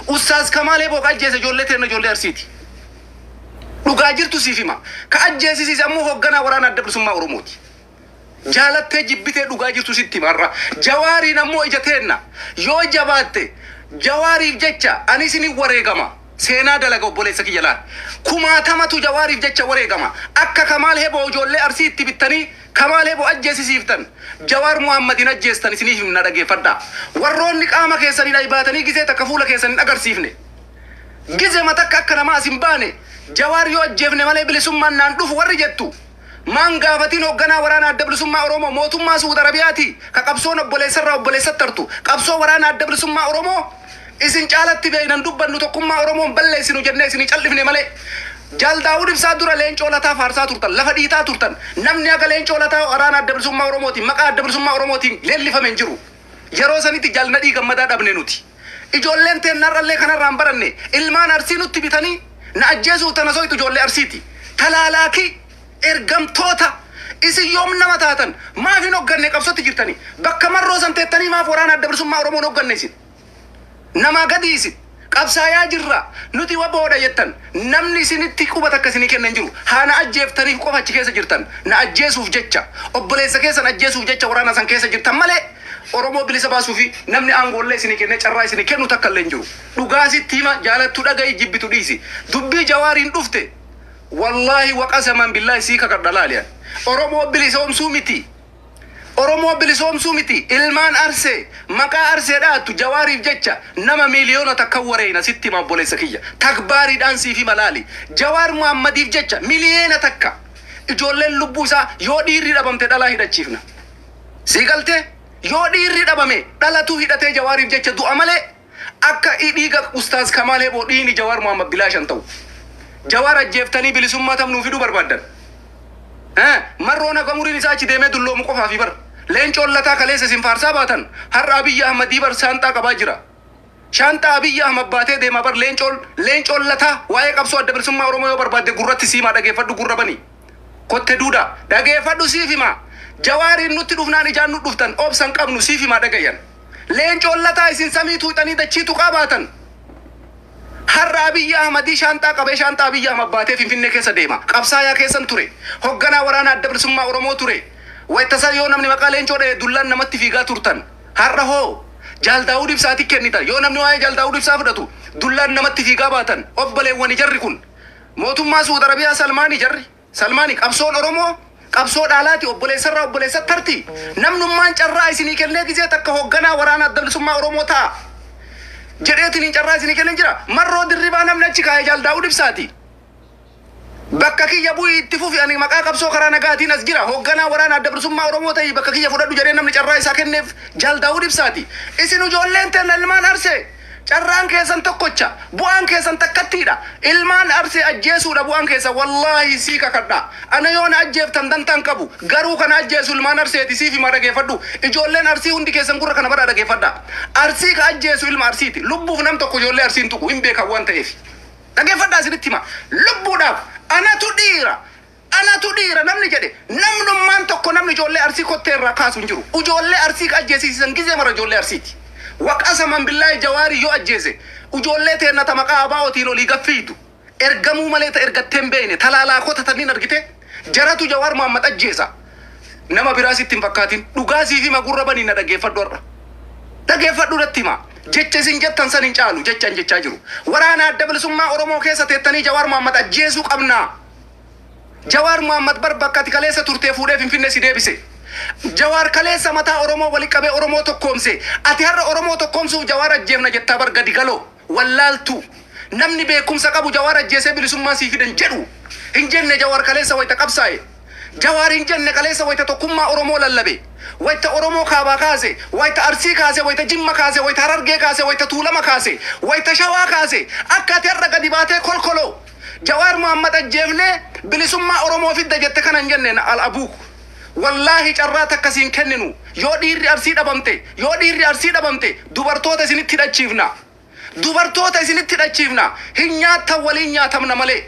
Ustaaz Kamaal Heeboo ka ajjeese ijoollee teenna, ijoollee Arsiiti. Dhugaa jirtu siif hima. Ka ajjeesisiise ammoo hoogganaa waraana Adda Bilisummaa Oromooti. Jaalattee jibbitee dhugaa jirtu sitti hima har'a. Jawaariin ammoo ija teenna. Yoo jabaatte Jawaariif jecha ani isinin wareegama. Seenaa dalaga, obboleessa kiyya, laal. Kumaatamatu Jawaariif jecha wareegama. Akka Kamaal Heboo ijoollee Arsii itti bittanii Kamaal Heboo ajjeesisiiftan, Jawaar Muhammad hin ajjeestan, isiniif himna, dhageeffadhaa. Warroonni qaama keessanii dhaybaatanii gizee takka fuula keessan hin agarsiifne. Gizema takka akka namaa as hin baane, Jawaar yoo ajjeefne malee bilisummaan naan dhufu warri jettu, maan gaafatiin hoogganaa waraana Adda Bilisummaa Oromoo mootummaa Suud Arabiyaati ka qabsoon obboleessarraa obboleessatti tartu, qabsoo waraana Adda Bilisummaa Oromoo isin caalatti beeynan dubbannu, tokkummaa Oromoon balleessinu jennee isinii cal'ifne malee. Jaal Daawud Ibsaa dura Leencoo Lataa faarsaa turtan, lafa dhiitaa turtan. Namni haga Leencoo Lataa waraana Adda Bilisummaa Oromootiin, maqaa Adda Bilisummaa Oromootiin leellifame hin jiru. Yeroo sanitti Jaal Nadhii Gammadaa dhabne nuti. Ijoolleen teenna har'allee kanarraa hin baranne. Ilmaan Arsii nutti bitanii na ajjeesuuf tana soytu ijoollee Arsiiti. Talaalaakii ergamtoota, isin yoom nama taatan? Maaf hin hogganne qabsotti jirtanii? Bakka Marroo san teettanii maaf waraana Adda Bilisummaa Oromoo hin hogganne isin? Namaa gadi isin. Qabsaayaa jirra nuti WBOdha jettan, namni isinitti quba takka isinii kenna hin jiru. Haa na ajjeeftaniif qofa achi keessa jirtan. Na ajjeesuuf jecha, obboleessa keessan ajjeesuuf jecha waraana san keessa jirtan malee Oromoo bilisa baasuufi namni aangoollee isinii kennee carraa isinii kennu takka illee hin jiru. Dhugaa sitti hima, jaalattu dhaga'i, jibbitu dhiisi. Dubbii Jawaariin dhufte, wallaahi waqasaman billaahi sii kakadha, laali, ani Oromoo bilisoomsuu miti. Oromoo bilisoomsuu miti, ilmaan Arsee maqaa Arsee dhaattu Jawaariif jecha nama 1,000,000 wareeyna, sitti hima, obboleessa kiyya. Takbaariidhaan siif hima, laali. Jawaar Muhammadiif jecha 1,000,000 ijoolleen lubbuu isaa, yoo dhiirri dhabamte dhalaa hidhachiifna. Sii galtee? Yoo dhiirri dhabame dhalatu hidhatee Jawaariif jecha du'a malee akka dhiiga Ustaaz Kamaal Heboo dhiigni Jawaar Muhammad bilaashan ta'u. Jawaar ajjeeftanii bilisummaa tam nuu fiduu barbaaddan. Marroon haga umuriin isaa achi deemee dulloomu qofaafi bar. Leencoon Lataa kaleessa isin faarsaa baatan har'a Abiyyi Ahmadii bar saanxaa qabaa jira. Shaanxaa Abiyyi Ahmad baatee deema bar Leencoon Lataa. Waa'ee qabsoo Adda Bilisummaa Oromoo yoo barbaadde gurratti siimaa dhageeffadhu, gurra bani. Kotte duudaa dhageeffadhu, siif himaa. Jawaariin nutti dhufnaan ijaan nu dhuftan, obsan qabnu, siif himaa dhagayyan. Leencoon Lataa isin samii tuuxanii dachii tuqaa baatan, har'a Abiyyi Ahmadii shaanxaa qabee, shaanxaa Abiyyi Ahmad baatee Finfinnee keessa deema. Qabsaayaa keessan ture. Hogganaa waraana Adda Bilisummaa Oromoo ture. Waytasan yoo namni maqaa Leencoo dhahe dullaan namatti fiigaa turtan. Har'a hoo Jaal Daawud Ibsaati kennitan. Yoo namni waa'ee Jaal Daawud Ibsaa fudhatu dullaan namatti fiigaa baatan. Obboleewwani jarri kun. Mootummaa Suud Arabiyaa Salmaani jarri. Salmaani qabsoon Oromoo qabsoo dhaalaati, obboleessarraa obboleessatti tarti. Namnummaan carraa isinii kennee gizee takka hogganaa waraana Adda Bilisummaa Oromoo ta'a jedheetiin carraa isinii kennee jira. Marroo Dirribaa namni achi kaa'e Jaal Daawud Ibsaati. Bakka kiyya bu'ii itti fufi, ani maqaa qabsoo karaa nagaatiin as jira, hogganaa waraana Adda Bilisummaa Oromoo ta'ii bakka kiyya fudhadhu jedhee namni carraa isaa kenneef Jaal Daawud Ibsaati. Isin ijoolleen teenna ilmaan Arsee, carraan keessan tokkocha, bu'aan keessan takkattiidha. Ilmaan Arsee ajjeesuudha bu'aan keessan. Wallaahi sii kakadha. Ana yoo na ajjeeftan dantaan qabu, garuu kana ajjeesu ilmaan Arseeti, siif himaa dhageeffadhu. Ijoolleen Arsii hundi keessan gurra kana badaa dhageeffadha. Arsii ka ajjeesu ilma Arsiiti. Lubbuuf nam tokko ijoollee Arsiin tuqu hin beekan waan ta'eef. Dhageeffadhaa, isinitti hima. Lubbuudhaaf anatu dhiira. Anatu dhiira namni jedhe, namnummaan tokko namni ijoollee Arsii kottee irraa kaasu hin jiru. Ijoollee Arsii ka ajjeesiisan gizee mara ijoollee Arsiiti. Waqasaman billaahi Jawaarii yoo ajjeese ijoollee teenna ta maqaa ABOtiin olii gaffiitu, ergamuu malee ta ergattee hin beekne, talaalaakota tanniin argite, jaratu Jawaar Muhammad ajjeesa. Nama biraa sitti hin fakkaatin. Dhugaa siif hima, gurra banii na dhageeffadhu har'a. Dhageeffadhu, irratti hima. Jecha isin jettan san hin caalu jecha an jechaa jiru. Waraana Adda Bilisummaa Oromoo keessa teettanii Jawaar Muhammad ajjeesuu qabnaa. Jawaar Muhammad bar bakka ati kaleessa turtee fuudhee Finfinnee si deebise. Jawaar kaleessa mataa Oromoo wali qabee Oromoo tokkoomse. Ati har'a Oromoo tokkoomsuuf Jawaar ajjeefna jettaa bar, gadi galoo. Wallaaltuu. Namni beekumsa qabu Jawaar ajjeesee bilisummaa sii fidan jedhu. Hin jenne Jawaar kaleessa wayita qabsaa'e. Jawaar hin jenne kaleessa wayita tokkummaa Oromoo lallabe. Wayita Oromoo kaabaa kaase, wayita Arsii kaase, wayita Jimma kaase, wayita Harargee kaase, wayita Tuulama kaase, wayita Shawaa kaase. Akka ati har'a gadi baatee kolkoloo Jawaar Muhammad ajjeefnee bilisummaa Oromoo fidda jette kana hin jenne al abuuk. Wallaahi carraa takka siin kenninu. Yoo dhiirri Arsii dhabamte, yoo dhiirri Arsii dhabamte dubartoota isinitti hidhachiifna. Dubartoota isinitti hidhachiifna. Hin nyaattan, waliin nyaatamna malee.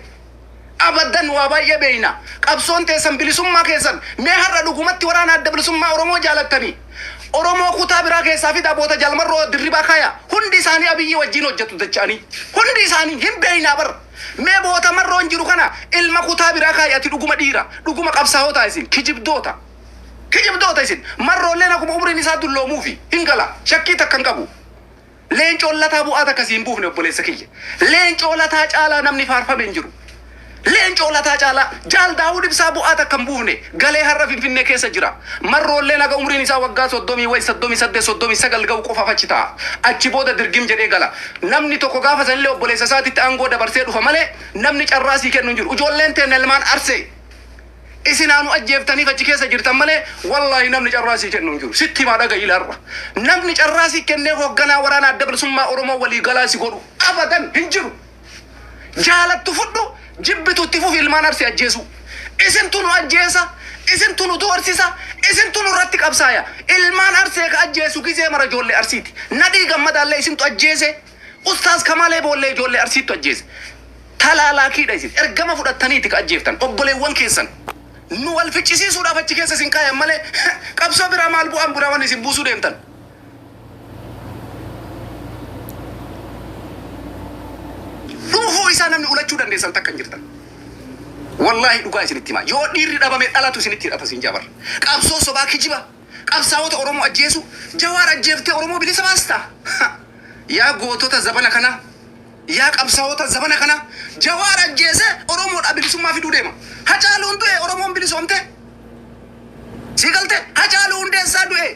Abadan waa baay'ee beeyna. Qabsoon teessan bilisummaa keessan. Mee har'a dhugumatti waraana Adda Bilisummaa Oromoo jaalattanii, Oromoo kutaa biraa keessaa fidaa boota Jaal Marroo Dirribaa kaaya. Hundi isaanii Abiyyii wajjiin hojjatu dacha'anii. Hundi isaanii hin beeynaa bar. Mee boota Marroon jiru kana ilma kutaa biraa kaayi ati dhuguma dhiira. Dhuguma qabsaawotaa isin. Kijibdoota. Kijibdoota isin. Marroolleen akkuma umriin isaa dulloomuufi hin gala. Shakkii takka hin qabu. Leencoon Lataa bu'aa takka si hin buufne obboleessa kiyya. Leencoo Lataa caalaa namni faarfame hin jiru. Leencoo Lataa caalaa Jaal Daawud Ibsaa bu'aa takka hin buufne galee har'a Finfinnee keessa jira. Marroolleen haga umriin isaa waggaa soddomii wayi 38 39 ga'u qofaaf achi taa'a. Achi booda dirgim jedhee gala. Namni tokko gaafa sanillee obboleessa isaatitti aangoo dabarsee dhufa malee namni carraa sii kennu hin jiru. Ijoolleen teenna ilmaan Arsee. Isin haa nu ajjeeftaniif achi keessa jirtan malee wallaahi namni carraa sii kennu hin jiru. Sitti himaa dhaga'i har'a. Namni carraa sii kennee hoogganaa waraana Adda Bilisummaa Oromoo walii galaa si godhu abadan hin jiru. Jaalattu fudhu jibbitu itti fufi ilmaan Arsii ajjeesuu. Isintu nu ajjeesa, isintu nu doorsisa, isintu nurratti qabsaaya. Ilmaan Arsee ka ajjeesu gizee mara ijoollee Arsiiti. Nadhii Gammadaallee isintu ajjeese. Ustaaz Kamaalee Boollee ijoollee Arsiittu ajjeese. Talaalaakiidha isin. Ergama fudhattaniiti ka ajjeeftan. Obboleewwan keessan. Nu wal ficcisiisuudhaaf achi keessa isin kaayan malee qabsoo biraa maal bu'aan biraa wanni isin buusuu deemtan. Dhuufuu isaa namni ulachuu dandeessan takka hin jirtan. Wallaahi dhugaa isinitti himaa. Yoo dhiirri dhabame dhalatu isinitti hidhata siin jaa bar. Qabsoo sobaa kijiba. Qabsaa'ota Oromoo ajjeesuu. Jawaar ajjeeftee Oromoo bilisa baastaa? Yaa gootota zabana kanaa. Yaa qabsaa'ota zabana kanaa. Jawaar ajjeesee Oromoodhaa bilisummaa fiduu deema. Hacaaluun du'e Oromoon bilisoomtee? Sii galtee? Hacaaluu Hundeessaa du'e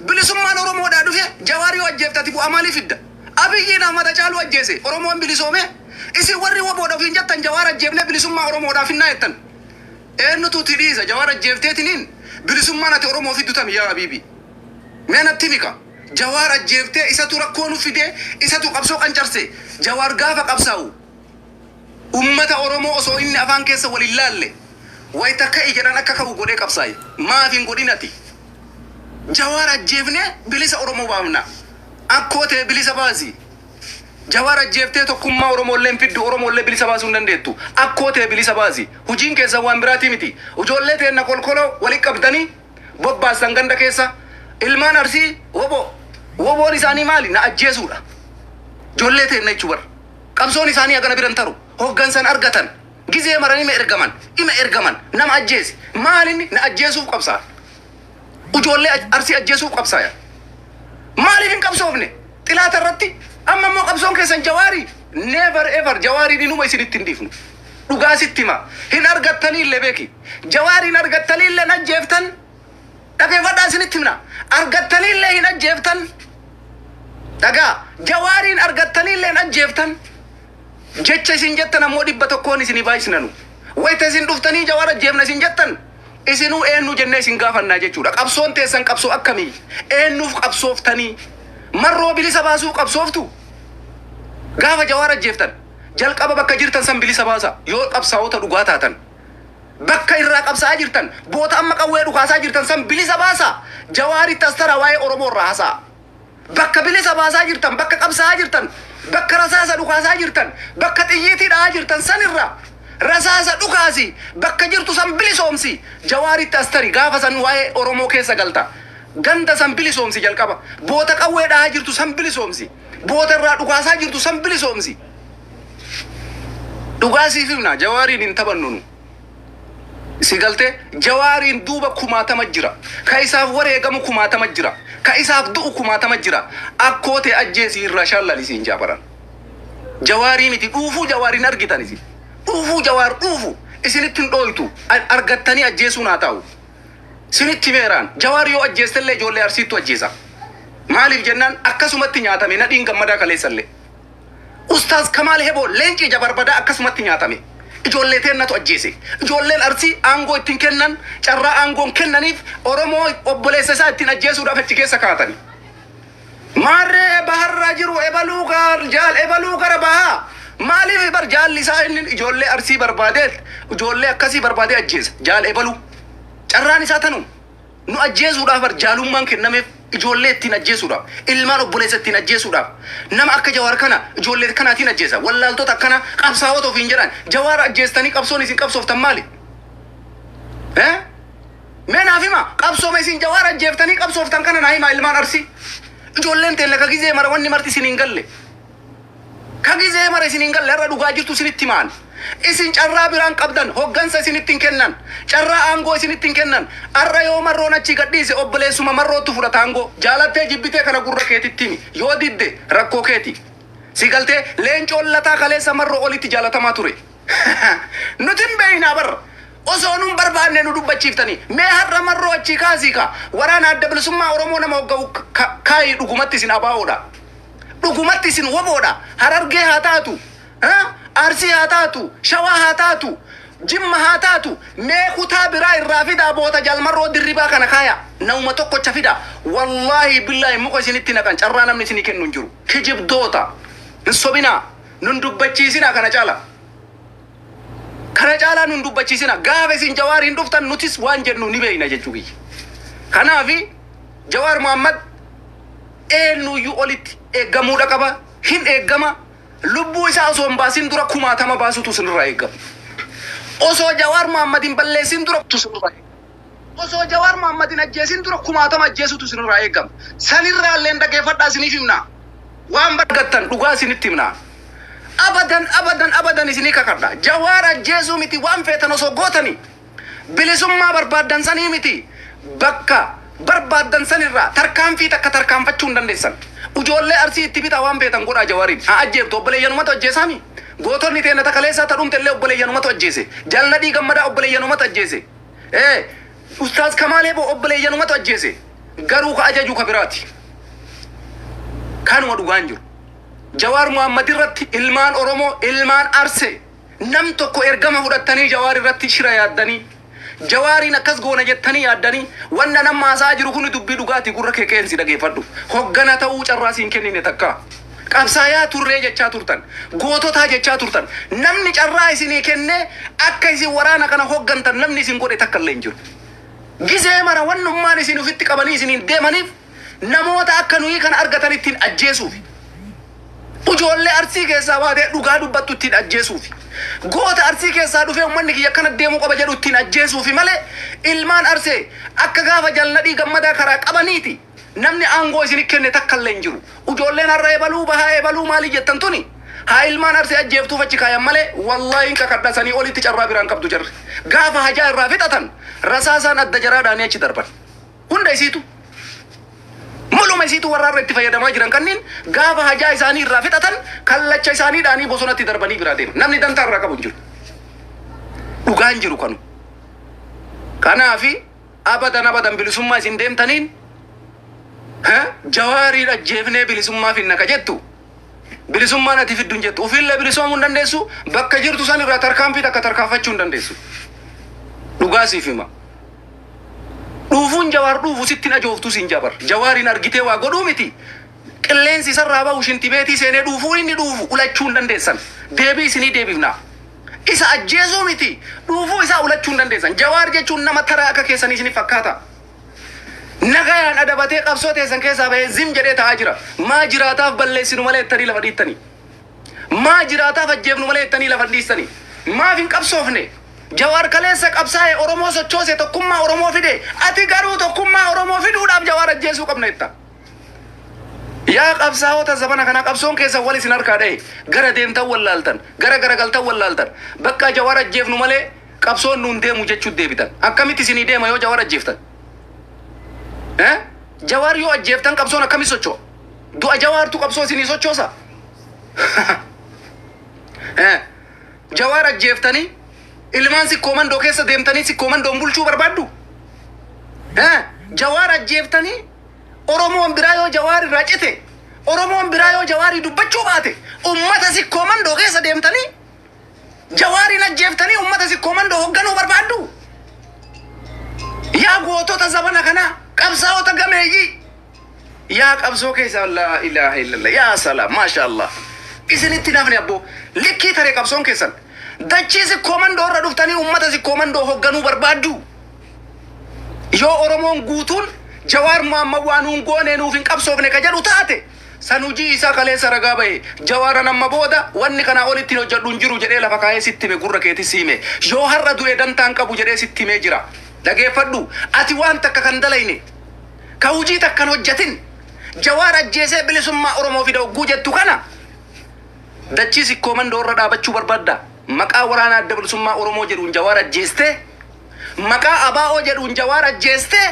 bilisummaan Oromoodhaa dhufe Jawaar yoo ajjeefte ati bu'aa maalii fidda? Abiyyiin Ahmad Hacaaluu ajjeese Oromoon bilisoomee? Isin warri wbo dha ofiin jettan Jawaar ajjeefnee bilisummaa Oromoodhaa finnaa jettan. Eennutu ti dhiisa Jawaar ajjeefteetiniin bilisummaan ati Oromoo fiddu tami yaa Abiibii? Mee natti himi ka. Jawaar ajjeeftee isatu rakkoo nu fidee isatu qabsoo qancarse Jawaar gaafa qabsaa'u ummata Oromoo osoo inni afaan keessa wal hin laalle wayta ka'i jedhan akka ka'u godhee qabsaa'e. Maaf hin godhin ati? Jawaar ajjeefnee bilisa Oromoo baafna. Akkoo tee bilisa baasi. Jawaar ajjeeftee tokkummaa Oromoollee hin fiddu, Oromoollee bilisa baasuu hin dandeettu. Akkoo tee bilisa baasi. Hujiin keessan waan biraatii miti. Ijoollee teenna kolkoloo wali qabdanii bobbaastan ganda keessa. Ilmaan Arsii wbo. Woboon isaanii maali? Na ajjeesuudha. Ijoollee teenna jechuu bar. Qabsoon isaanii hagana bira hin taru. Hoggansa hin argatan. Gizee maran ima ergaman. Ima ergaman. Nama ajjeesi. Maal inni? Na ajjeesuuf qabsaa'a. Ujoollee Arsii ajjeesuuf qabsaaya. Maaliif hin qabsoofne? Xilaata irratti amma immoo qabsoon keessan Jawaarii? Never ever Jawaariin inuma isinitti hin dhiifnu. Dhugaa sitti hima. Hin argattanii illee beeki. Jawaariin argattanii illee hin ajjeeftan. Dhageeffadhaa isinitti himna. Argattanii illee hin ajjeeftan. Dhagaa Jawaariin argattanii illee hin ajjeeftan. Jecha isin jettan ammoo 100n isinii baay'isnanu. Wayta isin dhuftanii Jawaar ajjeefna isin jettan isinuu eennu jennee isin gaafannaa jechuudha. Qabsoon teessan qabsoo akkamii? Eennuuf qabsooftanii? Marroo bilisa baasuuf qabsooftuu? Gaafa Jawaar ajjeeftan jalqaba bakka jirtan san bilisa baasaa yoo qabsaa'ota dhugaa taatan. Bakka irraa qabsa'aa jirtan, boota amma qawwee dhukaasaa jirtan san bilisa baasaa. Jawaaritti as taraa waa'ee Oromoo irraa hasa'a. Bakka bilisa baasaa jirtan, bakka qabsaa'aa jirtan, bakka rasaasa dhukaasaa jirtan, bakka xiyyiitii dha'aa jirtan san irraa rasaasa dhukaasi, bakka jirtu san bilisoomsi, Jawaaritti as tari, gaafa san waa'ee Oromoo keessa galta. Ganda san bilisoomsi jalqaba. Boota qawwee dha'aa jirtu san bilisoomsi. Boota irraa dhukaasaa jirtu san bilisoomsi. Dhugaa siif himna, Jawaariin hin taphannu nu. Si galtee? Jawaariin duuba kumaatama jira. Ka isaaf wareegamu kumaatama jira. Ka isaaf du'u kumaatama jira. Akkoo tee ajjeesii irraa shaallali siin jaa baran. Jawaarii miti dhuufuu Jawaar hin argitan isin. Dhuufuu Jawaar dhuufu isinitti hin dhooytu. Argattanii ajjeesuun haa taa'u. Sinitti himeeraan. Jawaar yoo ajjeestellee ijoollee Arsiittu ajjeesa. Maaliif jennaan akkasumatti nyaatame Nadhiin Gammadaa kaleessallee. Ustaaz Kamaal Heboo leenci ija barbadaa akkasumatti nyaatame. Ijoollee teennatu ajjeese. Ijoolleen Arsii aangoo ittiin kennan, carraa aangoon kennaniif Oromoo obboleessa isaa ittiin ajjeesuudhaaf achi keessa kaatani. Maarree baharraa jiru ebaluu gaar jaal ebaluu gara bahaa. Maaliif bar jaalli isaa inni ijoollee Arsii barbaadeet ijoollee akkasii barbaadee ajjeesa. Jaal ebaluu. Carraan isaa tanuma. Nu ajjeesuudhaaf bar jaalummaan kennameef ijoollee ittiin ajjeesuudhaaf, ilmaan obboleessa ittiin ajjeesuudhaaf, nama akka Jawaar kana ijoollee kanaatiin ajjeesa. Wallaaltota akkana qabsaa'ota ofiin jedhan Jawaar ajjeestanii qabsoon isin qabsooftan maali? Eh? Mee naaf hima, qabsooma isin Jawaar ajjeeftanii qabsooftan kana naa hima ilmaan Arsii. Ijoolleen teenna ka gizee mara wanni marti isin hin galle. Ka gizee mara isin hin galle har'a dhugaa jirtu isinitti himaan. Isin carraa biraan qabdan hoggansa isinitti hin kennan. Carraa aangoo isinitti hin kennan. Har'a yoo Marroon achii gadhiise obboleessuma Marroottu fudhata aangoo. Jaalattee jibbitee kana gurra keetitti himi. Yoo didde rakkoo keeti. Si galtee Leencoon Lataa kaleessa Marroo olitti jaalatamaa ture. Nuti hin beeynaa bar. Osoo nun barbaanne nu dubbachiiftanii. Mee har'a Marroo achii kaasii ka waraana Adda Bilisummaa Oromoo nama hogga'u kaayi dhugumatti isin ABOdha. Dhugumatti isin WBOdha. Harargee haa taatu, Arsii haa taatu, Shawaa haa taatu, Jimma haa taatu, mee kutaa biraa irraa fidaa boota Jaal Marroo Dirribaa kana kaaya. Namuma tokkocha fidaa. Wallaahi billaahi muka isinitti naqan carraa namni isinii kennu hin jiru. Kijibdoota. Hin sobinaa. Nun dubbachiisinaa kana caala. Kana caalaa nun dubbachiisinaa. Gaafa isin Jawaariin dhuftan nutis waan jennu ni beekna jechuu kiyya. Kanaafi Jawaar Mohammad eenyuyyuu olitti eeggamuudha qaba. Hin eeggama. Lubbuu isaa osoo hin baasin dura kumaatama baasutu isinirraa eeggama. Osoo Jawaar Mohammad hin balleessin dura isinirraa eeggama. Osoo Jawaar Mohammad hin ajjeesin dura kumaatama ajjeesutu isinirraa eeggama. Sanirraa illee dhageeffadhaa isiniif himna. Waan bargattan dhugaa isinitti himna. Abadan abadan abadan isinii kakadha. Jawaar ajjeesuu miti waan feetan osoo gootanii bilisummaa barbaaddan sanii miti bakka barbaaddan sanirraa tarkaanfii takka tarkaanfachuu hin dandeessan. Ijoollee Arsii itti bitaa waan feetan godhaa Jawaariin. Haa ajjeeftu obboleeyyanumatu ajjeesaami. Gootonni teenna takaleessaa ta dhumte illee obboleeyyanumatu ajjeese. Jalnadhii Gammadaa obboleeyyanumatu ajjeese. Ustaaz Kamaal Heboo obboleeyyanumatu ajjeese. Garuu ka ajaju ka biraati. Kanuma dhugaan jiru. Jawaar Muhammad irratti ilmaan Oromoo ilmaan Arsee nam tokko ergama fudhattanii Jawaar irratti shira yaaddanii Jawaariin akkas goona jettanii yaaddanii wanna nama haasaa jiru kun dubbii dhugaatii gurra kee qeensi dhageeffadhu. Hoggana ta'uu carraa siin kennine takka. Qabsaayaa turree jechaa turtan. Goototaa jechaa turtan. Namni carraa isinii kennee akka isin waraana kana hoggantan namni isin godhe takka illee hin jiru. Gizee mara wannummaan isin ofitti qabanii isiniin deemaniif namoota akka nuyi kana argatan ittiin ajjeesuufi. Ijoollee Arsii keessaa baatee dhugaa dubbattu ittiin ajjeesuufi. Goota Arsii keessaa dhufee uummanni kiyya akkana deemuu qaba jedhu ittiin ajjeesuufi malee ilmaan Arsee akka gaafa Jalnadhii Gammadaa karaa qabaniiti. Namni aangoo isin kenne takka illee hin jiru. Ijoolleen har'a ebaluu bahaa ebaluu maalii jettan tuni haa ilmaan Arsee ajjeeftuuf achi kaayan malee wallaahi hin kakadhasanii olitti carraa biraan qabdu jarri. Gaafa hajaa irraa fixatan rasaasaan adda jaraadhaanii achi darban. Hunda isiitu. Muluma isiitu warra har'a itti fayyadamaa jiran kanneen gaafa hajaa isaanii irraa fixatan kallacha isaanii dhaanii bosonatti darbanii biraa deeman. Namni dantaa irraa qabu hin jiru. Dhugaan jiru kanu. Kanaafi abadan abadan bilisummaa isin deemtaniin Jawaariin ajjeefnee bilisummaa finna ka jettu bilisummaan ati fiddu hin jettu. Ofiillee bilisoomuu hin dandeessu bakka jirtu san irraa tarkaanfii takka tarkaanfachuu hin dandeessu. Dhugaa siif hima. Dhuufuun Jawaar dhuufu sitti hin ajooftu siin jabar. Jawaariin argitee waa godhuu miti. Qilleensi isarraa bahu shintibeetii seenee dhuufuu inni dhuufu ulachuu hin dandeessan. Deebii isinii deebifna. Isa ajjeesuu miti. Dhuufuu isaa ulachuu hin dandeessan. Jawaar jechuun nama taraa akka keessanii isinif fakkaata. Nagayaan adabatee qabsoo teessan keessaa bahee zim jedhee taa'aa jira. Maa jiraataaf balleessinu malee jettanii lafa dhiittanii. Maa jiraataaf ajjeefnu malee jettanii lafa dhiistanii. Maaf hin qabsoofne? Jawaar kaleessa qabsaa'e Oromoo sochoose tokkummaa Oromoo fide. Ati garuu tokkummaa Oromoo fiduudhaaf Jawaar ajjeesuu qabna jetta. Yaa qabsaa'ota zabana kanaa qabsoon keessan wal isin harkaa dha'e gara deemtan wallaaltan gara garagaltan wallaaltan bakka Jawaar ajjeefnu malee qabsoon nuun deemu jechuu deebitan. Akkamitti isinii deema yoo Jawaar ajjeeftan? Jawaar yoo ajjeeftan qabsoon akkamitti socho'a? Du'a Jawaartu qabsoo isinii sochoosa? Jawaar ajjeeftanii ilmaan Sikkoo Mandoo keessa deemtanii Sikkoo Mandoon bulchuu barbaaddu? Jawaar ajjeeftanii Oromoon biraa yoo Jawaar irraa cite Oromoon biraa yoo Jawaarii dubbachuu baate ummata Sikkoo Mandoo keessa deemtanii Jawaariin ajjeeftanii ummata Sikkoo Mandoo hoogganuu barbaaddu? Yaa gootota zabana kanaa qabsaa'ota gameeyyii yaa qabsoo keessa laa ilaaha illallah yaa salaam maasha Allah isinitti nafni abboo likkii taree qabsoon keessan dachii Sikkoo Mandoo irra dhuftanii ummata Sikkoo Mandoo hoogganuu barbaaddu? Yoo Oromoon guutuun Jawaar Muhammad waan nuun goone nuuf hin qabsoofne ka jedhu taate san hojii isaa kaleessa ragaa bahe Jawaaran amma booda wanni kanaa olitti hin hojjedhu hin jiru jedhee lafa kaa'ee sitti hime gurra keetis hime yoo har'a du'e dantaan qabu jedhee sitti himee jira. Dhageeffadhu, ati waan takka kan dalayne, ka hujii takka hin hojjatin, Jawaar ajjeesee bilisummaa Oromoo fida hogguu jettu kana dachii Sikkoo Mandoo irra dhaabachuu barbaadda? Maqaa waraana Adda Bilisummaa Oromoo jedhuun Jawaar ajjeestee, maqaa ABO jedhuun Jawaar ajjeestee,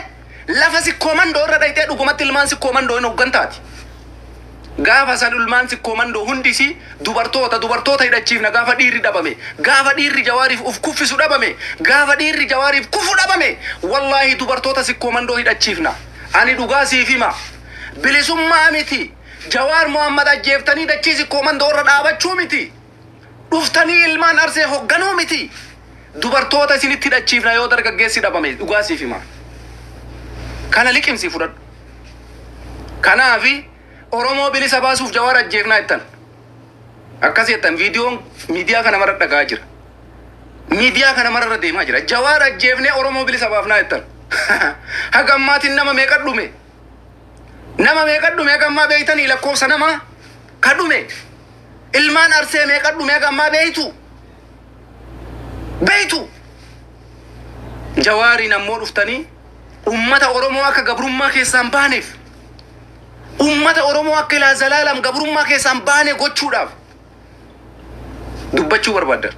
lafa Sikkoo Mandoo irra dhayxee dhugumatti ilmaan Sikkoo Mandoo hin hoggantaati. Gaafa san ilmaan Sikkoo Mandoo hundi isii dubartoota, dubartoota hidhachiifna gaafa dhiirri dhabame, gaafa dhiirri Jawaariif uf kuffisu dhabame, gaafa dhiirri Jawaariif kufu dhabame, wallaahi dubartoota Sikkoo Mandoo hidhachiifna. Ani dhugaa siif hima. Bilisummaa miti. Jawaar Mohammad ajjeeftanii dachii Sikkoo Mandoo irra dhaabachuu miti. Dhuftanii ilmaan Arsee hogganuu miti. Dubartoota isinitti hidhachiifna yoo dargaggeessi dhabame, dhugaa siif hima. Kana liqimsii fudhadhu. Kanaafi Oromoo bilisa baasuuf Jawaar ajjeefnaa jettan. Akkas jettan, viidiyoon miidiyaa kana mara dhagaa jira. Miidiyaa kana mararra deemaa jira. Jawaar ajjeefnee Oromoo bilisa baafnaa jettan. Haga ammaatiin nama meeqa dhume? Nama meeqa dhume haga ammaa beeytanii lakkoofsa namaa ka dhume? Ilmaan Arsee meeqa dhume haga ammaa beeytu? Beeytu? Jawaariin ammoo dhuftanii ummata Oromoo akka gabrummaa keessaan baaneef, ummata Oromoo akka ilaa zalaalam gabrummaa keessaan baane gochuudhaaf dubbachuu barbaaddan.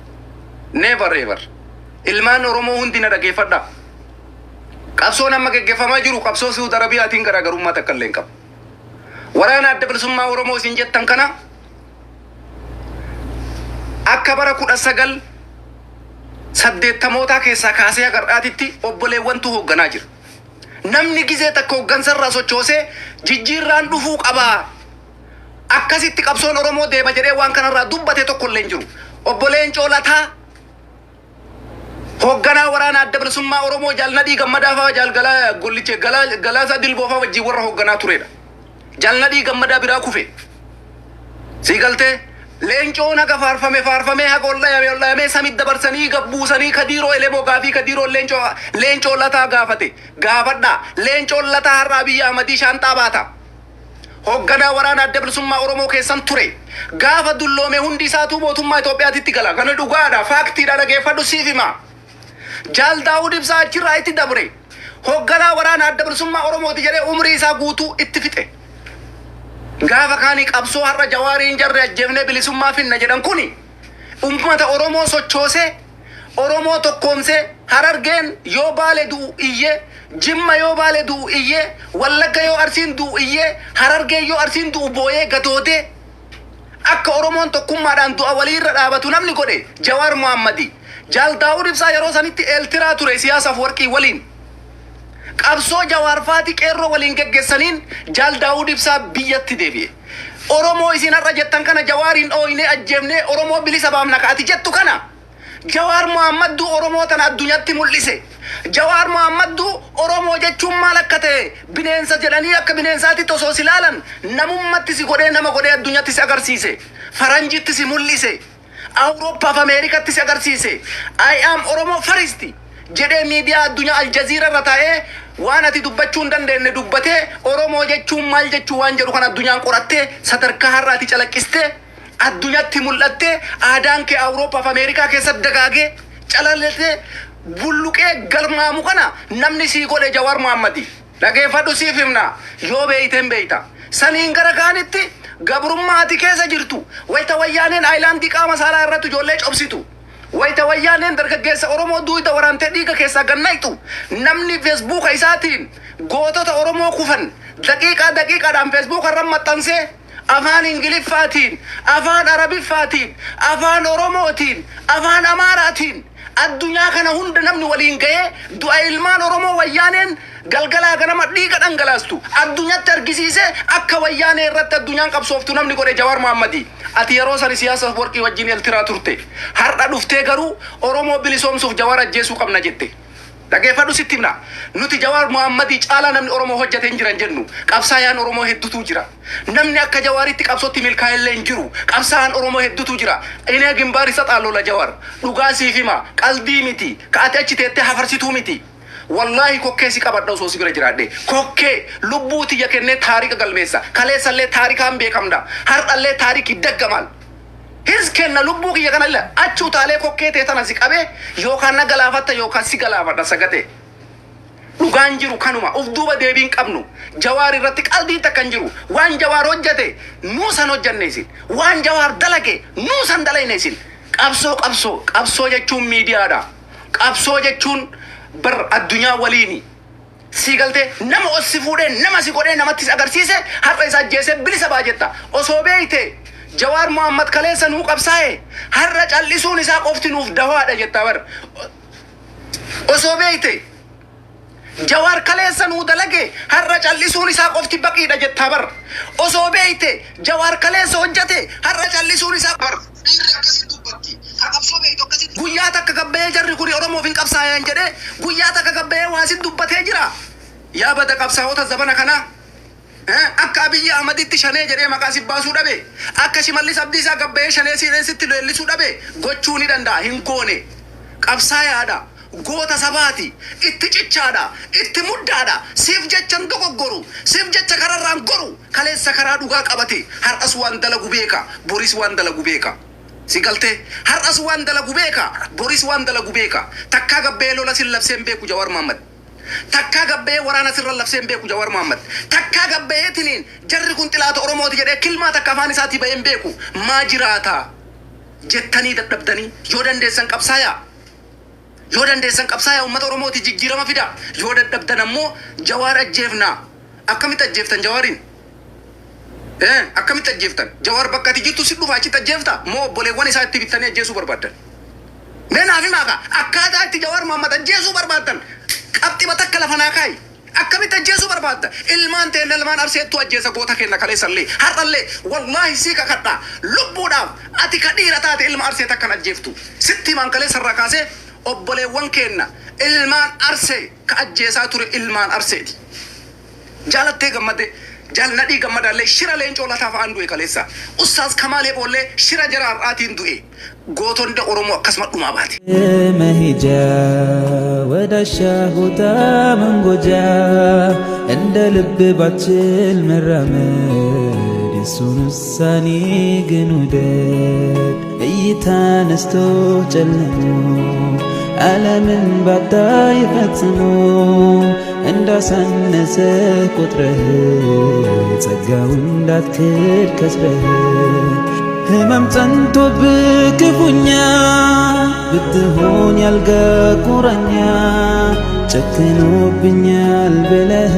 Never ever. Ilmaan Oromoo hundi na dhageeffadhaa. Qabsoon amma geggeeffamaa jiru qabsoo Suud Arabiyaatiin garaagarummaa takka illee hin qabu. Waraana Adda Bilisummaa Oromoo isin jettan kana akka bara 1980mootaa keessaa kaasee haga har'aatitti obboleewwantu hoogganaa jira. Namni gizee takka hooggansarraa sochoosee jijjiirraan dhufuu qabaa, akkasitti qabsoon Oromoo deema jedhee waan kanarraa dubbate tokko illee hin jiru. Obbo Leencoo Lataa hoogganaa waraana Adda Bilisummaa Oromoo Jaal Nadhii Gammadaa fa'aa, Jaal Galaa Gollichee Galaa Galaasaa Dilboo fa'aa wajjin warra hoogganaa turedha. Jaal Nadhii Gammadaa biraa kufe. Sii galtee? Leencoon haga faarfame faarfamee, haga ol dhayame ol dhayamee, samit dabarsanii gabbuusanii Kadiiroo Elemoo gaafii Kadiiroo Leencoo Lataa gaafate. Gaafadhaa. Leencoon Lataa har'a Abiyyi Ahmadii shaanxaa baata. Hoogganaa waraana Adda Bilisummaa Oromoo keessan ture. Gaafa dulloome hundi isaatuu mootummaa Itoophiyaatitti gala. Kana dhugaadha. Faaktiidha, dhageeffadhu, siif hima. Jaal Daawud Ibsaa achirraa itti dabre. Hoogganaa waraana Adda Bilisummaa Oromooti jedhee umrii isaa guutuu itti fixe. Gaafa kaanii qabsoo har'a Jawaariin jarri ajjeefnee bilisummaa finna jedhan kuni ummata Oromoo sochoosee, Oromoo tokkoomsee, Harargeen yoo Baale du'u iyyee, Jimma yoo Baale du'u iyyee, Wallagga yoo Arsiin du'u iyyee, Harargeen yoo Arsiin du'u booyee gadoodee, akka Oromoon tokkummaadhaan du'a waliirra dhaabatu namni godhe Jawaar Mohammadi. Jaal Daawud Ibsaa yeroo sanitti Eeltiraa ture Siyaas Afwarqii waliin. Qabsoo Jawaar faati qeerroo waliin geggessaniin Jaal Daawud Ibsaa biyyatti deebi'e. Oromoo isin har'a jettan kana Jawaariin dhooynee ajjeefnee Oromoo bilisa baafna ka ati jettu kana Jawaar Mohammadduu Oromoo tana addunyatti mul'ise. Jawaar Mohammadduu Oromoo jechuun maal akka ta'e, bineensa jedhanii akka bineensaatitti osoo si laalan namummatti si godhee, nama godhee addunyatti si agarsiise. Faranjitti si mul'ise. Awurooppaaf Ameerikatti si agarsiise. "I am Oromo first" jedhee miidiyaa addunyaa Aljaziira irra taa'ee waan ati dubbachuu hin dandeenye dubbatee, Oromoo jechuun maal jechuu waan jedhu kan addunyaan qorattee, sadarkaa har'aati calaqqistee addunyatti mul'attee, aadaan kee Awurooppaaf Ameerikaa keessatti dagaagee calalatee bulluqee galmaamu kana namni sii godhe Jawaar Mohammadi. Dhageeffadhu, siif himna, yoo beeyte hin beeyta. Saniin gara kaanitti gabrummaa ati keessa jirtu, wayta Wayyaaneen aayilaandii qaama saalaa irratti ijoollee cobsitu, wayta Wayyaaneen dargaggeessa Oromoo duuyda waraantee dhiiga keessaa gad nayxu, namni Feesbuuka isaatiin gootota Oromoo kufan daqiiqaa daqiiqaadhaan Feesbuuka irra maxxansee, afaan Ingiliffaatiin, afaan Arabiffaatiin, afaan Oromootiin, afaan Amaaraatiin addunyaa kana hunda namni waliin ga'ee du'a ilmaan Oromoo Wayyaaneen galgalaa ganama dhiiga dhangalaastu addunyatti argisiisee akka Wayyaanee irratti addunyaan qabsooftu namni godhe Jawaar Mohammadi. Ati yeroo sani Siyaasa Warqii wajjin Eltiraa turte. Har'a dhuftee garuu Oromoo bilisoomsuuf Jawaar ajjeesuu qabna jette. Dhageeffadhu, sitti himna. Nuti Jawaar Mohammadii caalaa namni Oromoo hojjate hin jiran jennu. Qabsaayaan Oromoo hedduutu jira. Namni akka Jawaaritti qabsootti milkaa'ellee hin jiru. Qabsaa'aan Oromoo hedduutu jira. Inee gimbaar isa xaallola Jawaar. Dhugaa siif hima. Qaldii miti. Ka ati achi teettee hafarsituu miti. Wallaahi kokkee si qabadha osoo si bira jiraadhe. Kokkee lubbuu tiyya kennee taarika galmeessa. Kaleessallee taarikaan beekamna. Har'allee taariki daggamaal. His kenna lubbuu kiyya kana illa achi utaalee kokkee tee tana si qabee yookaan na galaafatta yookaan si galaafadha sagatee. Dhugaan jiru kanuma. Uf duuba deebiin qabnu. Jawaar irratti qaldiin takka hin jiru. Waan Jawaar hojjate nuu san hojjanne isin. Waan Jawaar dalage nuu san dalayne isin. Qabsoo qabsoo qabsoo jechuun miidiyaadha. Qabsoo jechuun bar addunyaa waliini. Sii galtee nama ol si fuudhee nama si godhee namatti si agarsiise har'a isa ajjeesee bilisa ba'a jetta. Osoo beeyte Jawaar Mohammad kaleessa nuu qabsaa'e har'a cal'isuun isaa qofti nuuf dawaadha jetta bar. Osoo beeyte Jawaar kaleessa nuu dalage har'a cal'isuun isaa qofti baqiidha jettaa bar. Osoo beeyte Jawaar kaleessa hojjate har'a cal'isuun isaa bar. Dhiirri akkasitti dubbatti. Ka qabsoo beeytu akkasitti. Guyyaa takka gabbayee jarri kuni Oromoof hin qabsaayan jedhee guyyaa takka gabbayee waa sin dubbatee jira. Yaa bada qabsaa'ota zabana kanaa. Akka Abiyyi Ahmaditti shanee jedhee maqaa si baasuu dhabe. Akka Shimallis Abdiisaa gabbayee shanee sitti leellisuu dhabe gochuu ni danda'a. Hin goone. Qabsaayaadha. Goota sabaati. Itti cichaadha. Itti muddaadha. Siif jecha hin dogoggoru. Siif jecha kararraan goru. Kaleessa karaa dhugaa qabate. Har'as waan dalagu beeka. Boris waan dalagu beeka. Si galtee? Har'as waan dalagu beeka. Boris waan dalagu beeka. Takkaa gabbayee lola sin labsee hin beeku Jawaar Mohammad. Takkaa gabbayee waraana sirra labsee hin beeku Jawaar Mohammad. Takkaa gabbayeetiniin jarri kun xilaata Oromooti jedhee kilmaa takka afaan isaatii bahee hin beeku. Maa jiraata jettanii dadhabdanii yoo dandeessan qabsaayaa. Yoo dandeessan qabsaayaa uummata Oromooti jijjiirama fidaa. Yoo dadhabdan ammoo Jawaar ajjeefnaa. Akkamitti ajjeeftan Jawaariin? Akkamitti ajjeeftan? Jawaar bakka ati jirtu si dhufa achitti ajjeefta? Moo obboleewwan isaa itti bittanii ajjeesuu barbaaddan? Mee naaf himaa kaa akkaataa itti Jawaar Mohammad ajjeesuu barbaaddan qabxima takka lafa naa kaayi. Akkamitti ajjeesuu barbaadda? Ilmaan teenna ilmaan Arseettuu ajjeesa goota keenna kaleessallee har'allee wallaahi sii kakadha lubbuudhaaf ati ka dhiira taate ilma Arsee takkan ajjeeftu. Sitti himaan kaleessa irraa kaasee obboleewwan keenna ilmaan Arsee ka ajjeesaa ture ilmaan Arseeti. Jaalattee Gammadee, Jaal Nadhii Gammadaallee shira Leencoo Lataa fa'aan du'e kaleessa. Ustaaz Kamaal Hebhoollee shira jara har'aatiin du'e. Gootonni Oromoo akkasuma dhumaa baate. መሄጃ ወዳሻ ቦታ መንጎጃ እንደ ልብ ባችል መራመድ የሱን ውሳኔ ግን ውደድ እይታ ነስቶ ጨልሞ ዓለምን ባታ ይፈጽሞ እንዳሳነሰ ቆጥረህ ጸጋው እንዳትክድ ከስረህ ህመም ጸንቶብህ ክፉኛ ብትሆን ያልጋ ቁራኛ ጨክኖብኛል ብለህ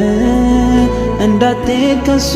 እንዳትሄድ ከሱ።